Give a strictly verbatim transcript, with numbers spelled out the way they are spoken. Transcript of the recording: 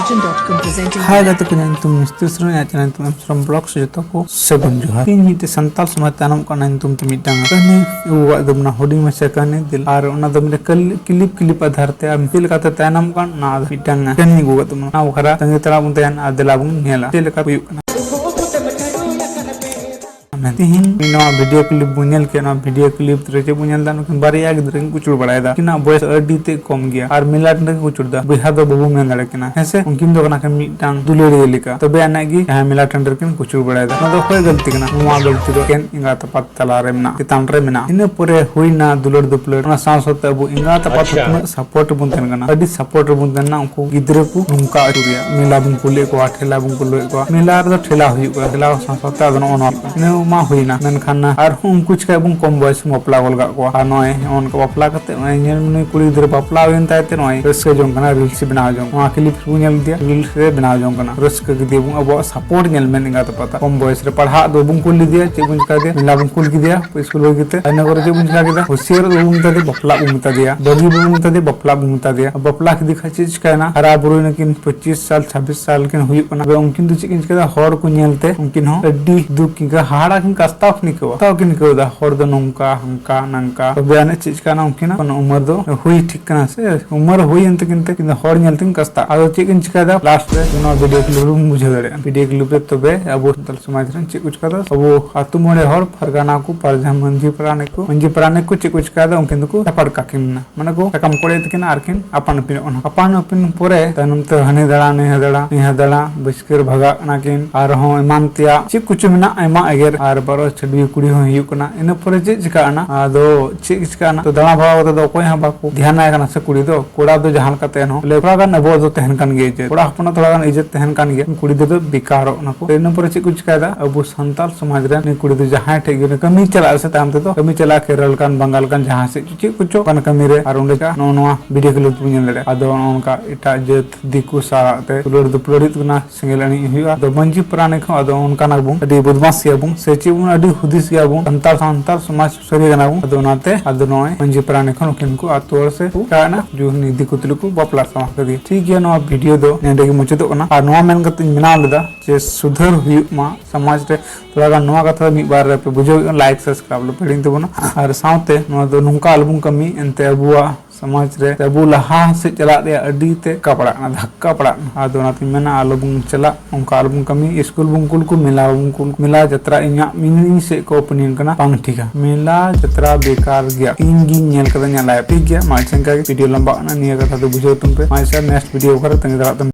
Hi ᱜᱟᱛᱮ ᱠᱚ, ᱤᱧᱟᱹᱜ ᱧᱩᱛᱩᱢ ᱢᱤᱥᱛᱨᱤ ᱥᱚᱨᱮᱱ, ᱤᱧᱟᱹᱜ channel ᱧᱩᱛᱩᱢ ᱮᱢ ᱥᱚᱨᱮᱱ vlogs᱾ ᱡᱚᱛᱚ ᱠᱚ ᱥᱟᱹᱜᱩᱱ ᱡᱚᱦᱟᱨ᱾ ᱤᱧ ᱢᱤᱫᱴᱮᱡ ᱥᱟᱱᱛᱟᱲ ᱥᱚᱢᱟᱡᱽ ᱛᱟᱭᱱᱚᱢ ᱠᱟᱱᱟ ᱧᱩᱛᱩᱢ ᱛᱮ ᱢᱤᱫᱴᱟᱝ ᱠᱟᱹᱦᱱᱤ ᱟᱹᱜᱩ ᱟᱠᱟᱫ ᱛᱟᱵᱚᱱᱟ, ᱦᱩᱰᱤᱧ ᱢᱟᱪᱷᱟ ᱠᱟᱹᱦᱱᱤ᱾ ᱟᱨ ᱚᱱᱟ ᱫᱚ ᱢᱤᱫᱴᱮᱡ clip clip ᱟᱫᱷᱟᱨ ᱛᱮ ᱟᱨ ᱪᱮᱫ ᱞᱮᱠᱟᱛᱮ ᱛᱟᱭᱱᱚᱢ ᱠᱟᱱ, ᱚᱱᱟ ᱢᱤᱫᱴᱟᱝ ᱠᱟᱹᱦᱱᱤ ᱟᱹᱜᱩ ᱟᱠᱟᱫ ᱛᱟᱵᱚᱱᱟ᱾ ᱚᱱᱟ ᱵᱟᱠᱷᱨᱟ ᱛᱟᱺᱜᱤ ᱛᱟᱲᱟᱜ ᱵᱚᱱ ᱛᱟᱦᱮᱱᱟ ᱟᱨ ᱫᱮᱞᱟ ᱵᱚᱱ ᱧᱮᱞᱟ ᱪᱮᱫ ᱞᱮᱠᱟ ᱦᱩᱭᱩᱜ ᱠᱟᱱᱟ᱾ ᱛᱤᱦᱤᱧ ᱱᱚᱣᱟ video clip ᱵᱚᱱ ᱧᱮᱞ ᱠᱮᱫ, ᱱᱚᱣᱟ video clip ᱨᱮ ᱪᱮᱫ ᱵᱚᱱ ᱧᱮᱞ ᱮᱫᱟ? ᱱᱩᱠᱤᱱ ᱵᱟᱨᱭᱟ ᱜᱤᱫᱽᱨᱟᱹ ᱠᱤᱱ ᱠᱩᱪᱩᱲ ᱵᱟᱲᱟᱭᱮᱫᱟ᱾ ᱩᱱᱠᱤᱱᱟᱜ ᱵᱚᱭᱮᱥ ᱟᱹᱰᱤ ᱛᱮᱫ ᱠᱚᱢ ᱜᱮᱭᱟ ᱟᱨ ᱢᱮᱞᱟ ᱴᱟᱺᱰᱤ ᱨᱮᱠᱤᱱ ᱠᱩᱪᱩᱲ ᱮᱫᱟ᱾ ᱵᱚᱭᱦᱟ ᱫᱚ ᱵᱟᱵᱚ ᱢᱮᱱ ᱫᱟᱲᱮ ᱠᱤᱱᱟ, ᱦᱮᱸ ᱥᱮ? ᱩᱱᱠᱤᱱ ᱫᱚ ᱠᱟᱱᱟ ᱠᱤᱱ ᱢᱤᱫᱴᱟᱝ ᱫᱩᱞᱟᱹᱲᱤᱭᱟᱹ ᱞᱮᱠᱟ, ᱛᱚᱵᱮ ᱟᱹᱱᱤᱡ ᱜᱮ ᱡᱟᱦᱟᱸᱭ ᱢᱮᱞᱟ ᱴᱟᱺᱰᱤ ᱨᱮᱠᱤᱱ ᱠᱩᱪᱩᱲ ᱵᱟᱲᱟᱭᱮᱫᱟ᱾ ᱱᱚᱣᱟ ᱫᱚ ᱚᱠᱚᱭ ᱜᱟᱹᱞᱛᱤ ᱠᱟᱱᱟ? ᱱᱚᱣᱟ ᱜᱟᱹᱞᱛᱤ ᱫᱚ ᱮᱠᱮᱱ ᱮᱸᱜᱟᱛ ᱟᱯᱟᱛ ᱛᱟᱞᱟ ᱨᱮ ᱢᱮᱱᱟᱜᱼᱟ, ᱪᱮᱛᱟᱱ ᱨᱮ ᱢᱮᱱᱟᱜᱼᱟ᱾ ᱤᱱᱟᱹ ᱯᱚᱨᱮ ᱦᱩᱭᱱᱟ ᱫᱩᱞᱟᱹᱲ ᱫᱩᱯᱞᱟᱹᱲ, ᱚᱱᱟ ᱥᱟᱶ ᱥᱟᱶᱛᱮ ᱟᱵᱚ ᱮᱸᱜᱟᱛ ᱟᱯᱟᱛ ᱦᱚᱸ ᱛᱤᱱᱟᱹᱜ support ᱨᱮᱵᱚᱱ ᱛᱟᱦᱮᱱ ᱠᱟᱱᱟ, ᱟᱹᱰᱤ support ᱨᱮᱵᱚᱱ ᱛᱟᱦᱮᱱᱟ᱾ ᱩᱱᱠᱩ ᱜᱤᱫᱽᱨᱟᱹ ᱠᱚ ᱱᱚᱝᱠᱟ ᱟᱹᱪᱩᱨᱮᱭᱟ, ᱢᱮᱞᱟ ᱵᱚᱱ ᱠᱩᱞᱮᱫ ᱠᱚᱣᱟ, ᱴᱷᱮᱞᱟ ᱵᱚᱱ ᱠᱩᱞᱮᱫ ᱠᱚᱣᱟ, ᱢᱮᱞᱟ ᱨᱮᱫᱚ ᱴᱷᱮᱞᱟ ᱦᱩᱭᱩᱜ ᱠᱟᱱᱟ, ᱴᱷᱮᱞᱟ ᱥᱟᱶ ᱥᱟᱶᱛᱮ ᱟᱫᱚ ᱱᱚᱜᱼᱚ ᱱᱚᱣᱟ ᱤᱱᱟᱹ ᱢᱟ ᱦᱩᱭᱱᱟ᱾ ᱢᱮᱱᱠᱷᱟᱱ ᱟᱨᱦᱚᱸ ᱩᱱᱠᱩ ᱪᱤᱠᱟᱹ ᱵᱚᱱ ᱠᱚᱢ ᱵᱚᱭᱮᱥ ᱵᱚᱱ ᱵᱟᱯᱞᱟ ᱜᱚᱫ ᱠᱟᱜ ᱠᱚᱣᱟ, ᱟᱨ ᱱᱚᱜᱼᱚᱭ ᱱᱚᱜᱼᱚ ᱱᱚᱝᱠᱟ ᱵᱟᱯᱞᱟ ᱠᱟᱛᱮ ᱱᱚᱜᱼᱚᱭ ᱧᱮᱞ ᱢᱮ ᱱᱩᱭ ᱠᱩᱲᱤ ᱜᱤᱫᱽᱨᱟᱹ ᱵᱟᱯᱞᱟ ᱦᱩᱭᱮᱱ ᱛᱟᱭ ᱛᱮ ᱱᱚᱜᱼᱚᱭ ᱨᱟᱹᱥᱠᱟᱹ ᱡᱚᱝ ᱠᱟᱱᱟ, reels ᱵᱮᱱᱟᱣ ᱡᱚᱝ, ᱱᱚᱣᱟ clip ᱵᱚᱱ ᱧᱮᱞ ᱤᱫᱤᱭᱟ, reels ᱨᱮ ᱵᱮᱱᱟᱣ ᱡᱚᱝ ᱠᱟᱱᱟ, ᱨᱟᱹᱥᱠᱟᱹ ᱠᱮᱫᱮᱭᱟ ᱵᱚᱱ ᱟᱵᱚᱣᱟᱜ support ᱧᱮᱞ ᱢᱮ ᱮᱸᱜᱟᱛ ᱟᱯᱟᱛ᱾ ᱠᱚᱢ ᱵᱚᱭᱮᱥ ᱨᱮ ᱯᱟᱲᱦᱟᱜ ᱫᱚ ᱵᱟᱵᱚᱱ ᱠᱩᱞ ᱞᱮᱫᱮᱭᱟ, ᱪᱮᱫ ᱵᱚᱱ ᱪᱤᱠᱟ ᱠᱮᱫᱟ? ᱢᱮᱞᱟ ᱵᱚᱱ ᱠᱩᱞ ᱠᱮᱫᱮᱭᱟ ᱥᱠᱩᱞ ᱵᱟᱹᱜᱤ ᱠᱟᱛᱮ᱾ ᱤᱱᱟᱹ ᱠᱚᱨᱮ ᱪᱮᱫ ᱵᱚᱱ ᱪᱤᱠᱟ ᱠᱮᱫᱟ? ᱦᱩᱥᱤᱭᱟᱹᱨ ᱫᱚ ᱵᱟᱵᱚᱱ ᱢᱮᱛᱟ ᱫᱮᱭᱟ, ᱵᱟᱯᱞᱟᱜ ᱵᱚᱱ ᱢᱮᱛᱟ ᱫᱮᱭᱟ, ᱵᱟᱹᱜᱤ ᱵᱟᱵᱚᱱ ᱢᱮᱛᱟ ᱫᱮᱭᱟ, ᱵᱟᱯᱞᱟᱜ ᱵᱚᱱ ᱢᱮᱛᱟ ᱫᱮᱭᱟ᱾ ᱵᱟᱯᱞᱟ ᱠᱮᱫᱮ ᱠᱷᱟᱡ ᱪᱮᱫ ᱪᱤᱠᱟᱭᱮᱱᱟ? ᱦᱟᱨᱟ ᱵᱩᱨᱩᱭ ᱱᱟᱹᱠᱤᱱ, ᱯᱚᱸᱪᱤᱥ ᱥᱟᱞ ᱪᱷᱟᱵᱵᱤᱥ ᱥᱟᱞ ᱠᱤᱱ ᱦᱩᱭᱩᱜ ᱠᱟᱱᱟ᱾ ᱛᱚᱵᱮ ᱩᱱᱠᱤᱱ ᱫᱚ ᱪᱮᱫ ᱠᱤᱱ ᱪᱤᱠᱟᱹᱭᱟ? ᱦᱚᱲ ᱠᱚ ᱧᱮᱞ ᱛᱮ ᱩᱱᱠᱤᱱ ᱦᱚᱸ ᱟᱹᱰᱤ ᱫᱩᱠ ᱠᱤᱱ ᱟᱹᱭᱠᱟᱹᱣᱟ, ᱦᱟᱦᱟᱲᱟ ᱠᱤᱱ ᱠᱟᱥᱛᱟᱣ ᱠᱤᱱ ᱟᱹᱭᱠᱟᱹᱣᱟ, ᱠᱟᱥᱛᱟᱣ ᱠᱤᱱ ᱟᱹᱭᱠᱟᱹᱣ ᱮᱫᱟ᱾ ᱦᱚᱲ ᱫᱚ ᱱᱚᱝᱠᱟ ᱦᱟᱱᱠᱟ ᱱᱟᱝᱠᱟ, ᱛᱚᱵᱮ ᱟᱹᱱᱤᱡ ᱪᱮᱫ ᱪᱤᱠᱟᱹᱭᱮᱱᱟ? ᱩᱱᱠᱤᱱᱟᱜ ᱩᱢᱟᱹᱨ ᱫᱚ ᱦᱩᱭ ᱴᱷᱤᱠ ᱠᱟᱱᱟ ᱥᱮ ᱩᱢᱟᱹᱨ ᱦᱩᱭᱮᱱ ᱛᱟᱹᱠᱤᱱ ᱛᱮ ᱩᱱᱠᱤᱱ ᱫᱚ ᱦᱚᱲ ᱧᱮᱞ ᱛᱮᱠᱤᱱ ᱠᱟᱥᱛᱟᱜ᱾ ᱟᱫᱚ ᱪᱮᱫ ᱠᱤᱱ ᱪᱤᱠᱟᱹᱭᱮᱫᱟ? Last ᱨᱮ ᱱᱚᱣᱟ video clip ᱨᱮᱵᱚᱱ ᱵᱩᱡᱷᱟᱹᱣ ᱫᱟᱲᱮᱭᱟᱜᱼᱟ᱾ Video clip ᱨᱮ ᱛᱚᱵᱮ ᱟᱵᱚ ᱥᱟᱱᱛᱟᱲ ᱥᱚᱢᱟᱡᱽ ᱨᱮᱱ ᱪᱮᱫ ᱠᱚ ᱪᱤᱠᱟᱹᱭᱮᱫᱟ? ᱟᱵᱚ ᱟᱹᱛᱩ ᱢᱚᱬᱮ ᱦᱚᱲ, ᱯᱟᱨᱜᱟᱱᱟ ᱠᱚ, ᱯᱟᱨᱡᱟ ᱢᱟᱹᱡᱷᱤ ᱯᱟᱨᱟᱱᱤᱠ ᱠᱚ, ᱢᱟᱹᱡᱷᱤ ᱯᱟᱨᱟᱱᱤᱠ ᱠᱚ ᱪᱮᱫ ᱠᱚ ᱪᱤᱠᱟᱹᱭᱮᱫᱟ? ᱩᱱᱠᱤᱱ ᱫᱚᱠᱚ ᱪᱟᱯᱟᱲ ᱠᱟᱜ ᱠᱤᱱᱟ, ᱢᱟᱱᱮ ᱠᱚ ᱥᱟᱠᱟᱢ ᱠᱚ ᱚᱲᱮᱡ ᱛᱟᱹᱠᱤᱱᱟ ᱟᱨ ᱠᱤᱱ ᱟᱯᱟᱱ ᱟᱹᱯᱤᱱᱚᱜ ᱠᱟᱱᱟ᱾ ᱟᱯᱟᱱ ᱟᱹᱯᱤᱱ ᱯᱚᱨᱮ ᱛᱟᱭᱱᱚᱢ ᱛᱮ ᱦᱟᱹᱱᱤ ᱫᱟᱬᱟ ᱱᱩᱭ ᱦᱟᱹᱱ ᱫᱟᱬᱟ, ᱱᱩᱭ ᱦᱟᱹᱱ ᱫᱟᱬᱟ, ᱵᱟᱹᱥᱠᱟᱹᱨ ᱵᱷᱟᱜᱟᱜ ᱠᱟᱱᱟ ᱠᱤᱱ, ᱟᱨᱦᱚᱸ ᱮᱢᱟᱱ ᱛᱮᱭᱟᱜ ᱪᱮᱫ ᱠᱚᱪᱚ ᱢᱮᱱᱟᱜ, ᱟᱭᱢᱟ ᱮᱜᱮᱨ, ᱟᱨ ᱵᱟᱨᱚ ᱪᱷᱟᱹᱰᱣᱤ ᱠᱩᱲᱤ ᱦᱚᱸ ᱦᱩᱭᱩᱜ ᱠᱟᱱᱟ᱾ ᱤᱱᱟᱹ ᱯᱚᱨᱮ ᱪᱮᱫ ᱪᱤᱠᱟᱹᱜᱼᱟ? ᱟᱫᱚ ᱪᱮᱫ ᱜᱮ ᱪᱤᱠᱟᱹᱜᱼᱟ? ᱛᱚ ᱫᱟᱬᱟ ᱵᱷᱟᱜᱟᱣ ᱠᱟᱛᱮ ᱫᱚ ᱚᱠᱚᱭ ᱦᱚᱸ ᱵᱟᱠᱚ ᱫᱷᱮᱭᱟᱱᱟᱭ ᱠᱟᱱᱟ ᱥᱮ ᱠᱩᱲᱤ ᱫᱚ᱾ ᱠᱚᱲᱟ ᱫᱚ ᱡᱟᱦᱟᱸ ᱞᱮᱠᱟᱛᱮ ᱮᱱᱦᱚᱸ ᱵᱚᱞᱮ ᱛᱷᱚᱲᱟ ᱜᱟᱱ ᱟᱵᱚᱣᱟᱜ ᱫᱚ ᱛᱟᱦᱮᱱ ᱠᱟᱱ ᱜᱮᱭᱟ, ᱡᱮ ᱠᱚᱲᱟ ᱦᱚᱯᱚᱱᱟᱜ ᱛᱷᱚᱲᱟ ᱜᱟᱱ ᱤᱡᱽᱡᱚᱛ ᱛᱟᱦᱮᱱ ᱠᱟᱱ ᱜᱮᱭᱟ, ᱠᱩᱲᱤ ᱫᱚ ᱵᱮᱠᱟᱨᱚᱜ ᱠᱟᱱᱟ ᱠᱚ᱾ ᱤᱱᱟᱹ ᱯᱚᱨᱮ ᱪᱮᱫ ᱠᱚ ᱪᱤᱠᱟᱹᱭᱮᱫᱟ? ᱟᱵᱚ ᱥᱟᱱᱛᱟᱲ ᱥᱚᱢᱟᱡᱽ ᱨᱮ ᱱᱩᱭ ᱠᱩᱲᱤ ᱫᱚ ᱡᱟᱦᱟᱸᱭ ᱴᱷᱮᱡ ᱜᱮ ᱠᱟᱹᱢᱤ ᱪᱟᱞᱟᱜᱼᱟ ᱥᱮ ᱛᱟᱭᱚᱢ ᱛᱮᱫᱚ ᱠᱟᱹᱢᱤ ᱪᱟᱞᱟᱜᱼᱟ, ᱠᱮᱨᱟᱞ ᱠᱟᱱ, ᱵᱟᱝᱜᱟᱞ ᱠᱟᱱ, ᱡᱟᱦᱟᱸ ᱥᱮᱫ ᱪᱮᱫ ᱠᱚᱪᱚ ᱠᱟᱱ ᱠᱟᱹᱢᱤ ᱨᱮ, ᱟᱨ ᱚᱸᱰᱮ ᱪᱟᱜ ᱱᱚᱜᱼᱚ ᱱᱚᱣᱟ video clip ᱵᱚᱱ ᱧᱮᱞ ᱫᱟᱲᱮᱭᱟᱜᱼᱟ᱾ ᱟᱫᱚ ᱱᱚᱜᱼᱚ ᱱᱚᱝᱠᱟ ᱮᱴᱟᱜ ᱡᱟᱹᱛ ᱫᱤᱠᱩ ᱥᱟᱞᱟᱜ ᱛᱮ ᱫᱩᱞᱟᱹᱲ ᱫᱩᱯᱞᱟᱹᱲ ᱦᱩᱭᱩᱜ ᱠᱟᱱᱟ, ᱥᱮᱸᱜᱮᱞ ᱟᱹᱬᱤᱡ ᱦᱩᱭᱩᱜᱼᱟ᱾ ᱟᱫᱚ ᱢᱟᱹᱡᱷᱤ ᱯᱟᱨᱟᱱᱤᱠ ᱦᱚᱸ ᱟᱫᱚ ᱚᱱᱠᱟᱱᱟᱜ ᱵᱚᱱ ᱟᱹᱰᱤ ᱵᱚᱫᱢᱟᱥᱤᱭᱟ ᱵᱚᱱ ᱥᱮ ᱪᱮᱫ ᱵᱚᱱ ᱟᱹᱰᱤ ᱦᱩᱫᱤᱥ ᱜᱮᱭᱟ ᱵᱚᱱ, ᱥᱟᱱᱛᱟᱲ ᱥᱟᱱᱛᱟᱲ ᱥᱚᱢᱟᱡᱽ ᱥᱩᱥᱟᱹᱨᱤᱭᱟᱹ ᱠᱟᱱᱟ ᱵᱚᱱ᱾ ᱟᱫᱚ ᱚᱱᱟᱛᱮ ᱟᱫᱚ ᱱᱚᱜᱼᱚᱭ ᱢᱟᱹᱡᱷᱤ ᱯᱟᱨᱟᱱᱤᱠ ᱦᱚᱸ ᱱᱩᱠᱤᱱ ᱠᱚ ᱟᱛᱳ ᱦᱚᱲ ᱥᱮ ᱠᱚ ᱪᱟᱞᱟᱣ ᱮᱱᱟ, ᱡᱩᱦᱩ ᱤᱫᱤ ᱠᱚ ᱛᱩᱞᱩᱡ ᱠᱚ ᱵᱟᱯᱞᱟ ᱥᱟᱶ ᱠᱮᱫᱮᱭᱟ᱾ ᱴᱷᱤᱠ ᱜᱮᱭᱟ, ᱱᱚᱣᱟ ᱵᱷᱤᱰᱤᱭᱳ ᱫᱚ ᱱᱚᱸᱰᱮ ᱜᱮ ᱢᱩᱪᱟᱹᱫᱚᱜ ᱠᱟᱱᱟ᱾ ᱟᱨ ᱱᱚᱣᱟ ᱢᱮᱱ ᱠᱟᱛᱮ ᱤᱧ ᱵᱮᱱᱟᱣ ᱞᱮᱫᱟ ᱡᱮ ᱥᱩᱫᱷᱟᱹᱨ ᱦᱩᱭᱩᱜ ᱢᱟ ᱥᱚᱢᱟᱡᱽ ᱨᱮ᱾ ᱛᱷᱚᱲᱟ ᱜᱟᱱ ᱱᱚᱣᱟ ᱠᱟᱛᱷᱟ ᱢᱤᱫ ᱵᱟᱨ ᱨᱮ ᱯᱮ ᱵᱩᱡᱷᱟᱹᱣ ᱠᱮᱫᱟ, ᱞᱟᱭᱤᱠ ᱥᱟᱵᱥᱠᱨᱟᱭᱤᱵ ᱟᱞᱚ ᱯᱮ ᱦᱤᱲᱤᱧ ᱛᱟᱵᱚᱱᱟ᱾ ᱟᱨ ᱥᱟᱶᱛᱮ ᱱᱚᱣᱟ ᱫᱚ ᱱᱚᱝᱠᱟ ᱟᱞᱚᱵᱚᱱ ᱠᱟᱹᱢᱤ, ᱮᱱᱛᱮ ᱟᱵᱚᱣᱟᱜ ᱥᱚᱢᱟᱡᱽ ᱨᱮ ᱟᱵᱚ ᱞᱟᱦᱟ ᱥᱮᱫ ᱪᱟᱞᱟᱜ ᱨᱮᱭᱟᱜ ᱟᱹᱰᱤ ᱛᱮ ᱫᱷᱟᱠᱠᱟ ᱯᱟᱲᱟᱜ ᱠᱟᱱᱟ, ᱫᱷᱟᱠᱠᱟ ᱯᱟᱲᱟᱜ ᱠᱟᱱᱟ᱾ ᱟᱫᱚ ᱚᱱᱟᱛᱤᱧ ᱢᱮᱱᱟ ᱟᱞᱚᱵᱚᱱ ᱪᱟᱞᱟᱜ, ᱚᱱᱠᱟ ᱟᱞᱚᱵᱚᱱ ᱠᱟᱹᱢᱤ᱾ ᱥᱠᱩᱞ ᱵᱚᱱ ᱠᱩᱞ ᱠᱚ, ᱢᱮᱞᱟ ᱵᱚᱱ ᱠᱩᱞ, ᱢᱮᱞᱟ ᱡᱟᱛᱨᱟ ᱤᱧᱟᱹᱜ ᱢᱤᱱᱤᱝ ᱥᱮᱫ ᱠᱚ ᱚᱯᱤᱱᱤᱭᱚᱱ ᱠᱟᱱᱟ, ᱵᱟᱝ ᱴᱷᱤᱠᱟ᱾ ᱢᱮᱞᱟ ᱡᱟᱛᱨᱟ ᱵᱮᱠᱟᱨ ᱜᱮᱭᱟ, ᱤᱧ ᱜᱤᱧ ᱧᱮᱞ ᱠᱟᱫᱟ ᱤᱧᱟᱹᱜ ᱞᱟᱭᱤᱯᱷ᱾ ᱴᱷᱤᱠ ᱜᱮᱭᱟ, ᱢᱟ ᱟᱪᱪᱷᱟ, ᱤᱱᱠᱟ ᱜᱮ ᱵᱷᱤᱰᱤᱭᱳ ᱞᱚᱢᱵᱟᱜ ᱠᱟᱱᱟ, ᱱᱤᱭᱟᱹ ᱠᱟᱛᱷᱟ ᱫᱚ ᱵᱩᱡᱷᱟᱹᱣ ᱛᱟᱵᱚᱱ ᱯᱮ᱾ ᱢᱟ ᱟᱪᱪᱷᱟ, ᱱᱮᱠᱥᱴ ᱵᱷᱤᱰᱤᱭᱳ ᱵᱟᱠᱷᱨᱟ ᱛᱟᱺᱜᱤ ᱛᱟᱲᱟᱜ ᱛᱟᱵᱚᱱ